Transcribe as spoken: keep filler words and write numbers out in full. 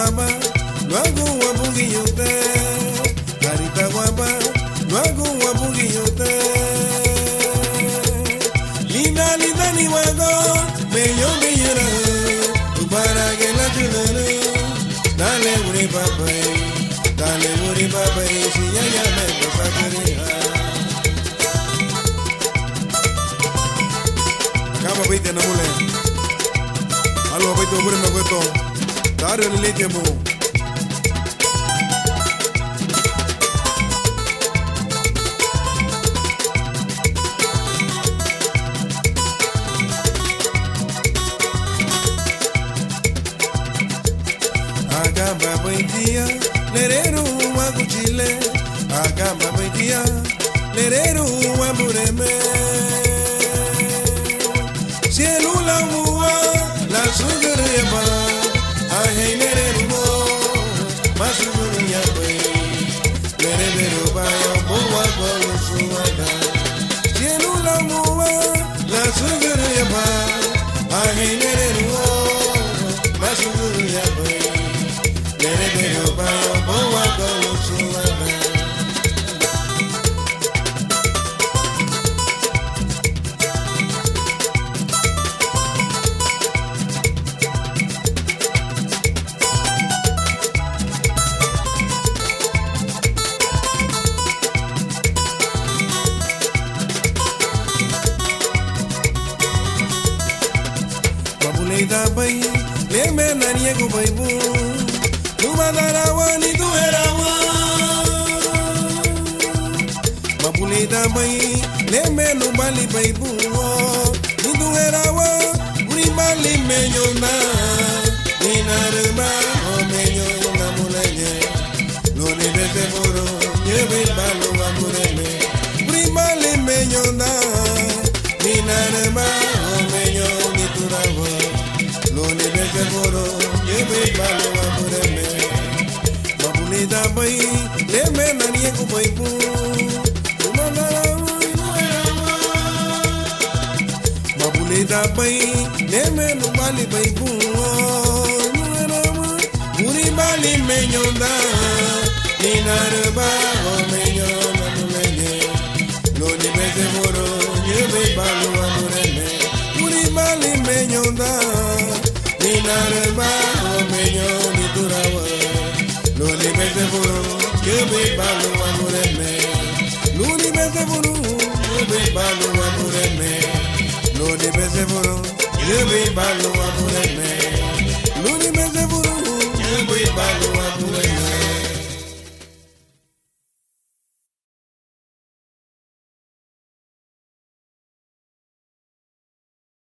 Aba, luagu Wabureme te, arita waba, luagu Wabureme te. Lidan, lidan ni wago, meño miñera, ubara gela junere, dale wuri babai, dale wuri babai, si ya ya me pasakere. Aganbabeiti namule. Áluabeiti Wabureme guentó. Tariñali leite bun. Aganbabei tia, lererun waguchi le. Aganbabei tia, lererun Wabureme. Sielu lau múa, lasügürü yaba, anhein lererun múa, masügürü yabei. Lerederuba ya boua golu suaga. Sielu lau múa, lasügürü yaba, anhein lererun múa, masügürü yabei. Lerederuba ya boua golu suaga. Mabuleidabei, leme nariñagubei bun, luma darawa niduherawou. Mabuleidabei, leme nubalibei bun, niduherawou, wuribalime ñoun dan, ninarüba, homeñoun, namuleñe. Lun nibesefurun, ñübinba lun Wabureme. Wuribalime ñoun dan, ninarüba, homeñoun, niturawou. Lun nibesefurun, ñübinba lun Wabureme. Mabuleidabei, leme nariñagubei bun. Luma darawa niduherawou. Mabuleidabei, leme nubalibei bun, nuherawou, wuribalime ñoun dan, ninarüba, homeñoun, namuleñe. Lun nibesefurun, ñübinba lun Wabureme. Wuribalime ñoun dan, ninarüba, homeñoun, niturawou. Lun nibesefurun, ñübinba lun Wabureme. Lun nibesefurun, ñübinba lun Wabureme. Lun nibesefurun, ñübinba lun Wabureme.